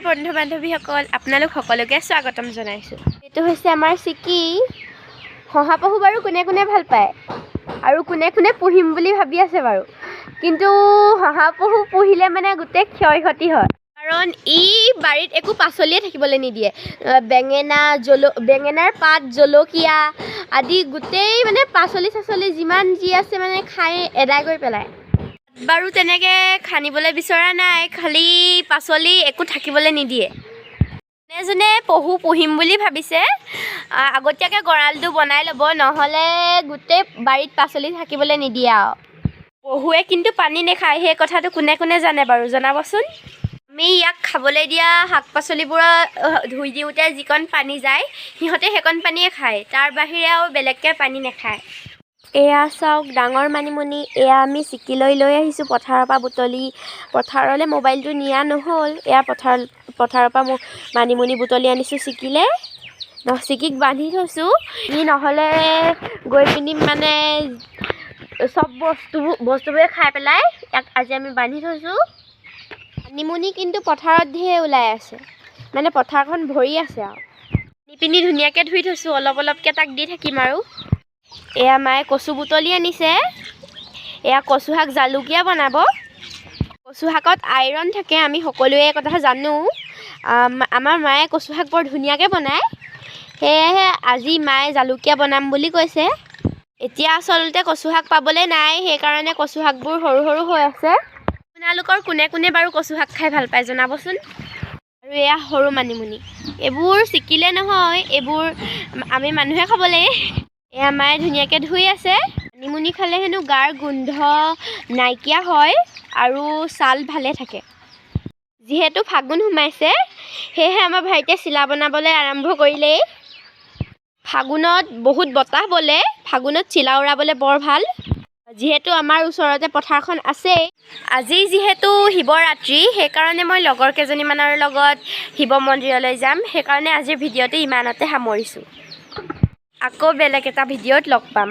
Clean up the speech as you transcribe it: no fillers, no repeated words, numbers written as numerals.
বন্ধু বান্ধৱীসকল, আপোনালোক সকলোকে স্বাগতম জনাইছোঁ। এইটো হৈছে আমাৰ চিকি। শহাপহু বাৰু কোনে কোনে ভাল পায় আৰু কোনে কোনে পুহিম বুলি ভাবি আছে বাৰু? কিন্তু শহাপহু পুহিলে মানে গোটেই ক্ষয় ক্ষতি হয়, কাৰণ ই বাৰীত একো পাচলিয়ে থাকিবলৈ নিদিয়ে। বেঙেনা, বেঙেনাৰ পাত, জলকীয়া আদি গোটেই মানে পাচলি চাচলি যিমান যি আছে মানে খাই এদাই কৰি পেলায়। বাৰু তেনেকৈ খান্দিবলৈ বিচৰা নাই, খালি পাচলি একো থাকিবলৈ নিদিয়ে। যোনে যোনে পহু পুহিম বুলি ভাবিছে, আগতীয়াকৈ গঁৰালটো বনাই ল'ব, নহ'লে গোটেই বাৰীত পাচলি থাকিবলৈ নিদিয়ে। আৰু পহুৱে কিন্তু পানী নাখায়, সেই কথাটো কোনে কোনে জানে বাৰু জনাবচোন। আমি ইয়াক খাবলৈ দিয়া শাক পাচলিবোৰৰ ধুই দিওঁতে যিকণ পানী যায়, সিহঁতে সেইকণ পানীয়ে খায়, তাৰ বাহিৰে আৰু বেলেগকৈ পানী নাখায়। এয়া চাওক ডাঙৰ মানিমুনি। এয়া আমি চিকিলৈ লৈ আহিছোঁ পথাৰৰ পৰা বুটলি। পথাৰলৈ মোবাইলটো নিয়া নহ'ল। এয়া পথাৰৰ পৰা মানিমুনি বুটলি আনিছোঁ চিকিলে। চিকিক বান্ধি থৈছোঁ, ই নহ'লে গৈ পিনি মানে চব বস্তুবোৰে খাই পেলাই। ইয়াক আজি আমি বান্ধি থৈছোঁ। মানিমুনি কিন্তু পথাৰত ঢেৰ ওলাই আছে, মানে পথাৰখন ভৰি আছে। আৰু আনি পিনি ধুনীয়াকৈ ধুই থৈছোঁ, অলপ অলপকৈ তাক দি থাকিম। আৰু এয়া মায়ে কচু বুটলি আনিছে। এয়া কচু শাক জালুকীয়া বনাব। কচু শাকত আইৰণ থাকে, আমি সকলোৱে এই কথা জানো। আমাৰ মায়ে কচু শাক বৰ ধুনীয়াকৈ বনায়, সেয়েহে আজি মায়ে জালুকীয়া বনাম বুলি কৈছে। এতিয়া আচলতে কচু শাক পাবলৈ নাই, সেইকাৰণে কচু শাকবোৰ সৰু সৰু হৈ আছে। আপোনালোকৰ কোনে কোনে বাৰু কচু শাক খাই ভাল পায় জনাবচোন। আৰু এয়া সৰু মানিমুনি, এইবোৰ চিকিলে নহয়, এইবোৰ আমি মানুহে খাব লাগে। এয়া মায়ে ধুনীয়াকৈ ধুই আছে। মানিমুনি খালে হেনো গাৰ গোন্ধ নাইকিয়া হয় আৰু ছাল ভালে থাকে। যিহেতু ফাগুন সোমাইছে, সেয়েহে আমাৰ ভাইটিয়ে চিলা বনাবলৈ আৰম্ভ কৰিলেই। ফাগুনত বহুত বতাহ বলে, ফাগুনত চিলা উৰাবলৈ বৰ ভাল। যিহেতু আমাৰ ওচৰতে পথাৰখন আছেই। আজি যিহেতু শিৱৰাত্ৰি, সেইকাৰণে মই লগৰ কেইজনীমানৰ লগত শিৱ মন্দিৰলৈ যাম। সেইকাৰণে আজিৰ ভিডিঅ'টো ইমানতে সামৰিছোঁ। আকৌ বেলেগ এটা ভিডিঅ'ত লগ পাম।